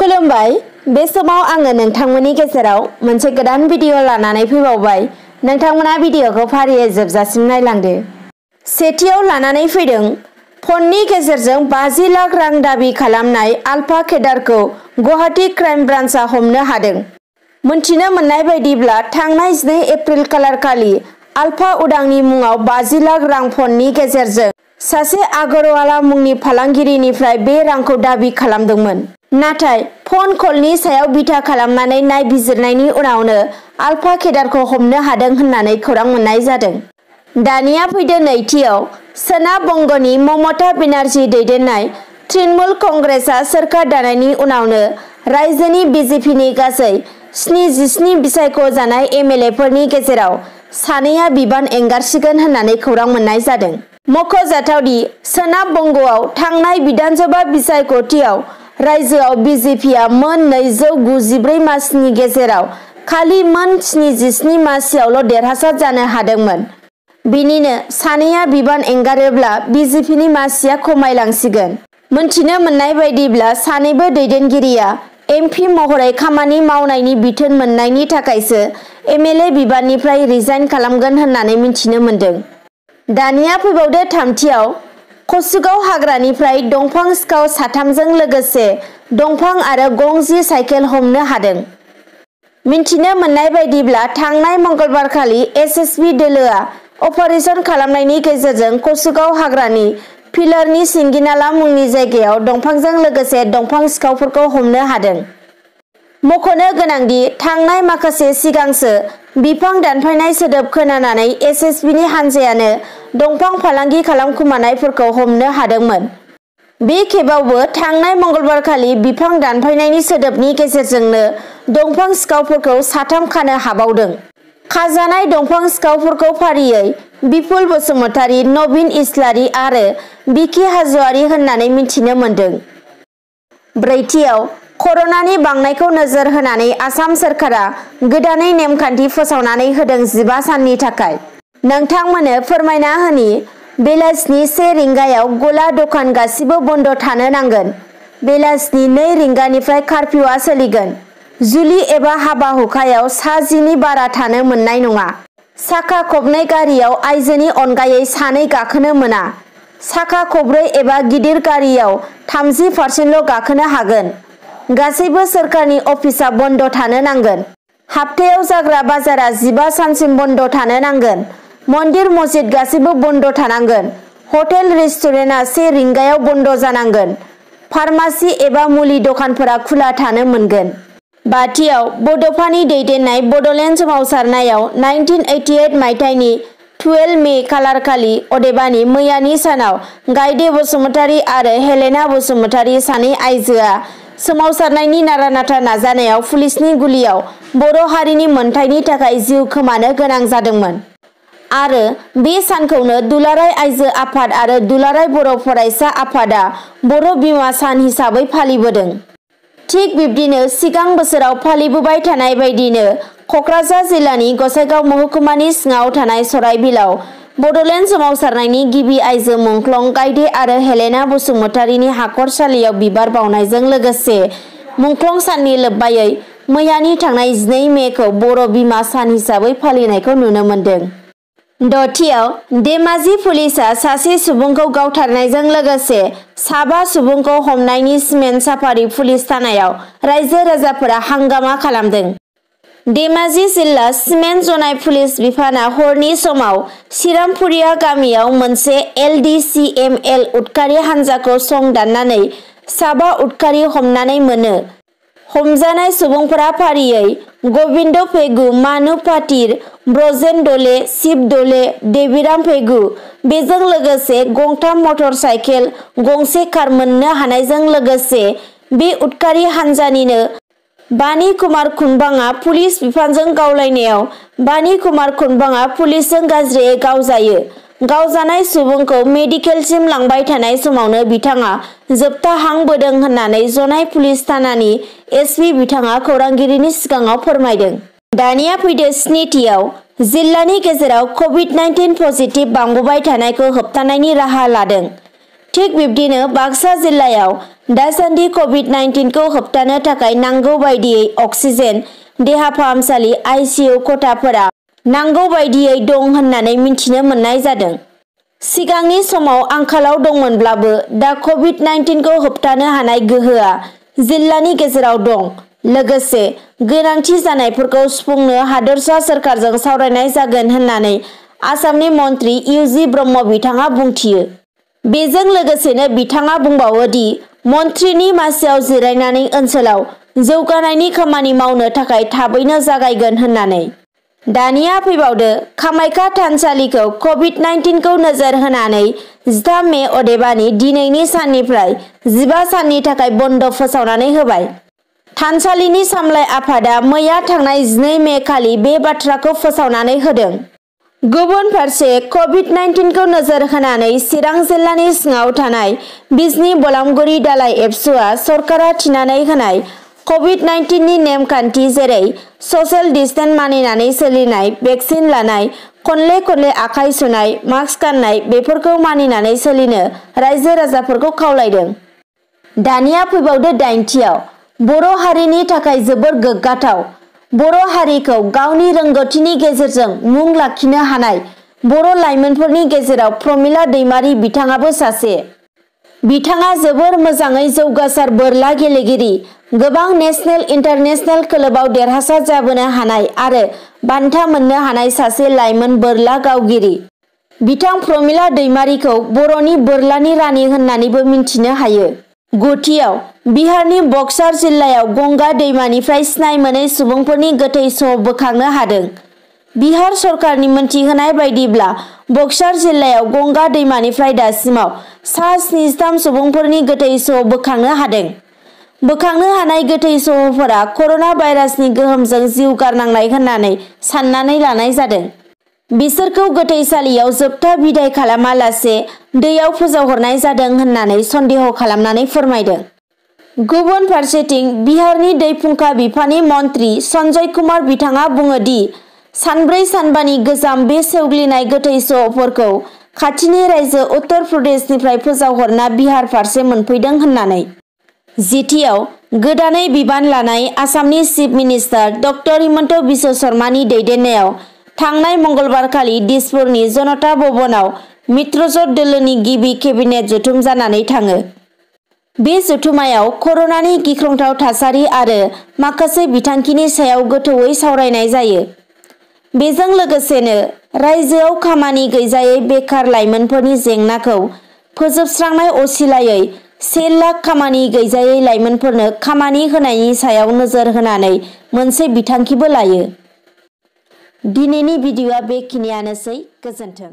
खुलुमबाय बे समाव आङो नोंथांमोननि गेजेराव मोनसे गोदान भिडिअ लानानै फैबावबाय। नोंथांमोना भिडिअखौ फारियै जोबजासिम नायलांदो। सेथियाव लानानै फैदों फननि गेजेरजों 50 लाख रां दाबि खालामनाय आलफा केडारखौ गुवाहाटी क्राइम ब्रान्चआ हमनो हादों। मोनथिनो मोननाय बायदिब्ला थांनाय 12 एप्रिल खालारखालि आलफा उदांनि मुङाव 50 लाख रां फननि गेजेरजों सासे आगरवाला मुंनि फालांगिरिनिफ्राय बे रांखौ दाबि खालामदोंमोन। नाथाय फन कलनि सायाव बिथा खालामनानै नायबिजिरनायनि उनावनो आलफा केडारखौ हमनो हादों होननानै खौरां मोननाय जादों। दानिया फैदो नैथियाव सोनाब बंगनि ममता बेनार्जी दैदेननाय तृणमूल कंग्रेसआ सोरखार दानायनि उनावनो रायजोनि बिजेपिनि गासै 77 बिसायख'जानाय एमएलएफोरनि गेजेराव सानैया बिबान एंगारसिगोन होननानै खौरां मोननाय जादों। मख'जाथावदि सोनाब बंगआव थांनाय बिधानसभा बिसायख'थियाव रायजोआव बिजेपिआ मोन 294 मासिनि गेजेराव खालि मोन 77 मासियावल' देरहासार जानो हादोंमोन। बिनिनो सानैया बिबान एंगारोब्ला बिजेपिनि मासिया खमायलांसिगोन। मोनथिनो मोननाय बायदिब्ला सानैबो दैदेनगिरिया एमपि महरै खामानि मावनायनि बिथोन मोननायनि थाखायसो एमएलए बिबाननिफ्राय रिजाइन खालामगोन होननानै मिथिनो मोनदों। दानिया फैबावदो थामथियाव कसुगाव हाग्रानिफ्राय दंफां सिखाव 3जों लोगोसे दंफां आरो गंजि साइकेल हमनो हादों। मिथिनो मोननाय बायदिब्ला थांनाय मंगलबारखालि एसएसबि दोलोआ अपारेशन खालामनायनि गेजेरजों कसुगाव हाग्रानि फिलारनि सिंगिनाला मुंनि जायगायाव दंफांजों लोगोसे दंफां सिखावफोरखौ हमनो हादों। मख'नो गोनांदि थांनाय माखासे सिगांसो बिफां दानफायनाय सोदोब खोनानानै एसएसबिनि हानजायानो दंफां फालांगि खालामखुमानायफोरखौ हमनो हादोंमोन। बे खेबावबो थांनाय मंगलबारखालि बिफां दानफायनायनि सोदोबनि गेजेरजोंनो दंफां सिखावफोरखौ 3 खानो हाबावदों। खाजानाय दंफां सिखावफोरखौ फारियै बिपुल बसुमतारी, नबिन इस्लारि आरो बिकि हाज'वारि होननानै मिथिनो मोनदों। ब्रैथियाव कर'नानि बांनायखौ नोजोर होनानै आसाम सोरखारा गोदानै नेमखान्थि फोसावनानै होदों 15 साननि थाखाय। नोंथांमोननो फोरमायना होनि बेलासिनि 1 रिंगायाव गला दखान गासिबो बन्द थानो नांगोन। बेलासिनि 2 रिंगानिफ्राय कार्फिउआ सोलिगोन। जुलि एबा हाबा हुखायाव सा 10 नि बारा थानो मोननाय नङा। साखा खबनै गारियाव आइजोनि अनगायै 2 गाखोनो मोना। साखा खबब्रै एबा गिदिर गारियाव 30% गाखोनो हागोन। गासैबो सोरखारनि अफिसआ बन्द थानो नांगोन। हाप्तायाव जाग्रा बाजारा 15 सानसिम बन्द थानो नांगोन। मन्दिर मस्जिद गासैबो बन्द थानांगोन। हटेल रेस्टुरेन्टआ 1 रिंगायाव बन्द जानांगोन। फार्मासि एबा मुलि दखानफोरा खुला थानो मोनगोन। बाथियाव बड'फानि दैदेननाय बड'लेण्ड सोमावसारनायाव 1988 मायथाइनि 12 मे खालारखालि अदेबानि मैयानि सानाव गायदे बसुमतारी आरो हेलेना बसुमतारी सानै आइजोआ सोमावसारनायनि नारा-नाथा नाजानायाव पुलिसनि गुलियाव बर' हारिनि मोनथायनि थाखाय जिउ खोमानो गोनां जादोंमोन। आरो बे सानखौनो दुलाराय आइजो आफाद आरो दुलाराय बर' फरायसा आफादआ बर' बिमा सान हिसाबै फालिबोदों। थिग बिब्दिनो सिगां बोसोराव फालिबोबाय थानाय बायदिनो क'क्राझार जिल्लानि गसाइगाव महकुमानि सिङाव थानाय सराइबिलाव बड'लेण्ड सोमावसारनायनि गिबि आइजो मुंख्लं गायदे आरो हेलेना बसुमतारीनि हाखरसालियाव बिबार बावनायजों लोगोसे मुंख्लं साननि लोब्बायै मैयानि थांनाय 12 मेखौ बर' बिमा सान हिसाबै फालिनायखौ नुनो मोन्दों। दथियाव धेमाजि पुलिसआ सासे सुबुंखौ गावथारनायजों लोगोसे 5 सुबुंखौ हमनायनि सिमेन्ट साफारि पुलिस थानायाव रायजो राजाफोरा हांगामा खालामदों। धेमाजि जिल्ला सिमेन्ट जनाय पुलिस बिफाना हरनि समाव सिरामपुरिया गामियाव मोनसे LDCML उदखारि हानजाखौ सं दाननानै 5 उदखारि हमनानै मोनो। हमजानाय सुबुंफोरा फारियै गबिन्द पेगु, मानु पाटिल, ब्रजेन दले, शिब दले, देबिराम पेगु। बेजों लोगोसे 3 मटर साइकेल, 1 कार मोननो हानायजों लोगोसे बे उदखारि हानजानिनो बानी कुमार खुनबाङा पुलिस बिफानजों गावलायनायाव बानी कुमार खुनबाङा पुलिसजों गाज्रियै गावजायो। गावजानाय सुबुंखौ मेडिकेलसिम लांबाय थानाय समावनो बिथाङा जोबथा हां बोदों होननानै जनाय पुलिस थानानि एसपि बिथाङा खौरांगिरिनि सिगाङाव फोरमायदों। दानिया फैदो स्निथियाव जिल्लानि गेजेराव कभिड-19 पजिटिभ बांबोबाय थानायखौ होबथानायनि राहा लादों। थिग बिब्दिनो बाक्सा जिल्लायाव दासान्दि कभिड-19 खौ होबथानो थाखाय नांगौ बायदियै अक्सिजेन, देहा फाहामसालि ICU खथाफोरा नांगौ बायदियै दं होननानै मिथिनो मोननाय जादों। सिगांनि समाव आंखालाव दंमोनब्लाबो दा कभिड-19 खौ होबथानो हानाय गोहोआ जिल्लानि गेजेराव दं। लोगोसे गोनांथि जानायफोरखौ सुफुंनो हादरसा सोरखारजों सावरायनाय जागोन होननानै आसामनि मन्त्रि UG ब्रह्म बिथाङा बुंथियो। बेजों लोगोसेनो बिथाङा बुंबावो दि मन्थ्रिनि मासियाव जिरायनानै ओनसोलाव जौगानायनि खामानि मावनो थाखाय थाबैनो जागायगोन होननानै। दानिया फैबावदो कामाख्या थानसालिखौ कभिड-19 खौ नोजोर होनानै 13 मे अदेबानि दिनैनि साननिफ्राय 15 साननि थाखाय बन्द फोसावनानै होबाय। थानसालिनि सामलाय आफादा मैया थांनाय 12 मे खालि बे बाथ्राखौ फोसावनानै होदों। गुबुन फारसे कभिड-19 खौ नोजोर होनानै चिरां जिल्लानि सिङाव थानाय बिजनी बलामगुरि दालाइ एबसुआ सरकारा थिनानै होनाय कभिड-19 नि नेमखान्थि जेरै स'सियेल डिस्टेन्स मानिनानै सोलिनाय, भेक्सिन लानाय, खनले आखाइ सुनाय, मास्क गाननाय बेफोरखौ मानिनानै सोलिनो रायजो राजाफोरखौ खावलायदों। दानिया फैबावदो 9थियाव बर' हारिनि थाखाय जोबोर गोग्गाथाव। बर' हारिखौ गावनि रोंगौथिनि गेजेरजों मुं लाखिनो हानाय बर' लाइमोनफोरनि गेजेराव प्रमिला दैमारि बिथाङाबो सासे। बिथाङा जोबोर मोजाङै जौगासार बोरला गेलेगिरि, गोबां नेशनेल इन्टारनेशनेल खोलोबआव देरहासार जाबोनो हानाय आरो बान्था मोननो हानाय सासे लाइमोन बोरला गावगिरि। बिथां प्रमिला दैमारिखौ बर'नि बोरलानि रानि होननानैबो मिन्थिनो हायो। 9थियाव बिहारनि बक्सार जिल्लायाव गंगा दैमानिफ्राय सिनाय मोनै सुबुंफोरनि गोथै सह बोखांनो हादों। बिहार सरकारनि मोनथिहोनाय बायदिब्ला बक्सार जिल्लायाव गंगा दैमानिफ्राय दासिमाव सा 73 सुबुंफोरनि गोथै सह बोखांनो हादों। बोखांनो हानाय गोथै सहफोरा कर'ना भाइरासनि गोहोमजों जिउ गारनांनाय होननानै साननानै लानाय जादों। बिसोरखौ गोथैसालियाव जोबथा बिदाय खालामालासे दैयाव फोजावहरनाय जादों होननानै सन्देह खालामनानै फोरमायदों। गुबुन फारसेथिं बिहारनि दै फुंखा बिफाननि मन्त्रि सन्जय कुमार बिथाङा बुङो दि सानब्रै सानबानि गोजाम बे सेवग्लिनाय गोथै सहफोरखौ खाथिनि रायजो उत्तर प्रदेशनिफ्राय फोजावहरना बिहार फारसे मोनफैदों होननानै। 10थियाव गोदानै बिबान लानाय आसामनि chief minister doctor Himanta Biswa शर्मानि दैदेननायाव थांनाय मंगलबारखालि दिसपुरनि जनता भवनाव मित्रजोट दोलोनि गिबि केबिनेट जथुम जानानै थाङो। बे जथुमायाव कर'नानि गिख्रंथाव थासारि आरो माखासे बिथांखिनि सायाव गोथौवै सावरायनाय जायो। बेजों लोगोसेनो रायजोआव खामानि गैजायै बेखार लाइमोनफोरनि जेंनाखौ फोजोबस्रांनाय असिलायै 1 लाख खामानि गैजायै लाइमोनफोरनो खामानि होनायनि सायाव नोजोर होनानै मोनसे बिथांखिबो लायो। दिनैनि भिडिअ'आ बेखिनियानोसै। गोजोन्थों।